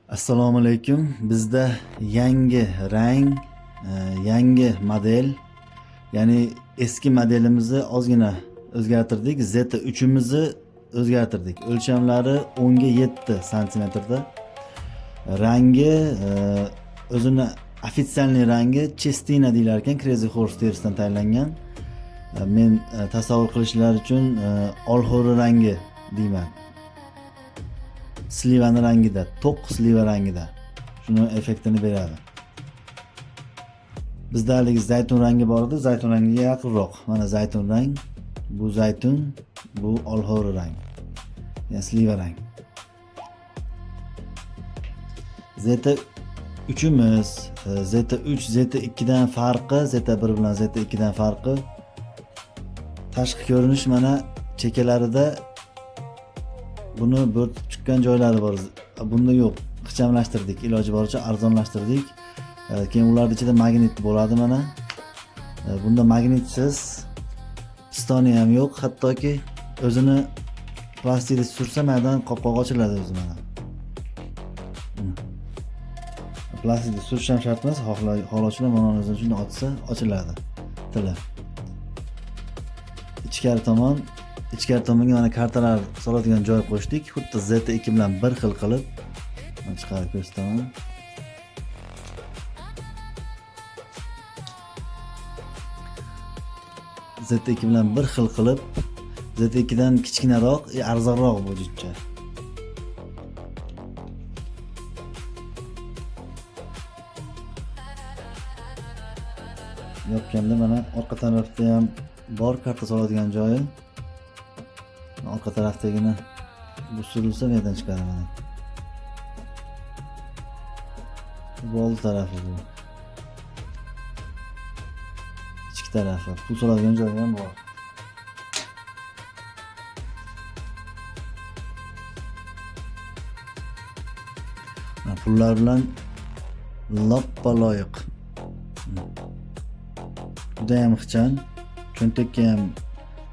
Assalomu alaykum. Bizda yangi rang, yangi model. Ya'ni eski modelimizni ozgina o'zgartirdik. Z3imizni o'zgartirdik. O'lchamlari 10 ga 7 santimetrda. Rangi o'zini официальный rangi Chestina deyilar ekan, Crazy Horse terisidan tayyorlangan. Men tasavvur qilishlari uchun olxo'ri rangi deyman. Слива ni rangida, to'q слива rangida. Shuni effektini beradi. Bizda haligi zaytun rangi bor edi, zaytun rangiga yaqinroq. Mana zaytun rang, bu zaytun, bu olxo'ri rang. Ya'ni слива rang. Z3imiz, Z3, Z2 dan farqi, Z1 bilan Z2 dan farqi tashqi ko'rinish mana chekkalarida buni bo'rtib chiqqan joylari bor. Bunda yo'q. Ixchamlashtirdik, iloji boricha arzonlashtirdik. Keyin ularning ichida magnit bo'ladi mana. Bunda magnitsiz, pistoni ham yo'q, hattoki o'zini plastikni sursa maydan qopqog'i ochiladi o'zi mana. Plastikni surish ham shart emas, xohlovchilar mana o'zini shunday ochsa ochiladi tili. Ichkari tomon, ichkari tomonga mana kartalar soladigan joy qo'shdik. Xuddi Z2 bilan bir xil qilib mana chiqarib ko'rsataman. Z2 bilan bir xil qilib, Z2 dan kichkinaroq, arzonroq bu jicha. Yopganda mana orqa tarafda ham bor karta soladigan joyi. Orqa tarafdagini bu surilsa bu yerdan chiqadi mana. Bu oldi tarafi bu. Ichki tarafi. Pul soladigan joyi ham bor. Mana pullar bilan loppa loyiq. Juda ham ixcham. Cho'ntakka ham,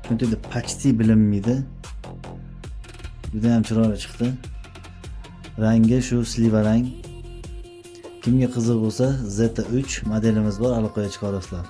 cho'ntakda почти bilinmaydi. Juda ham chiroyli chiqdi. Rangi shu слива rang. Kimga qiziq bo'lsa, Z3 modelimiz bor, aloqaga chiqa olasizlar.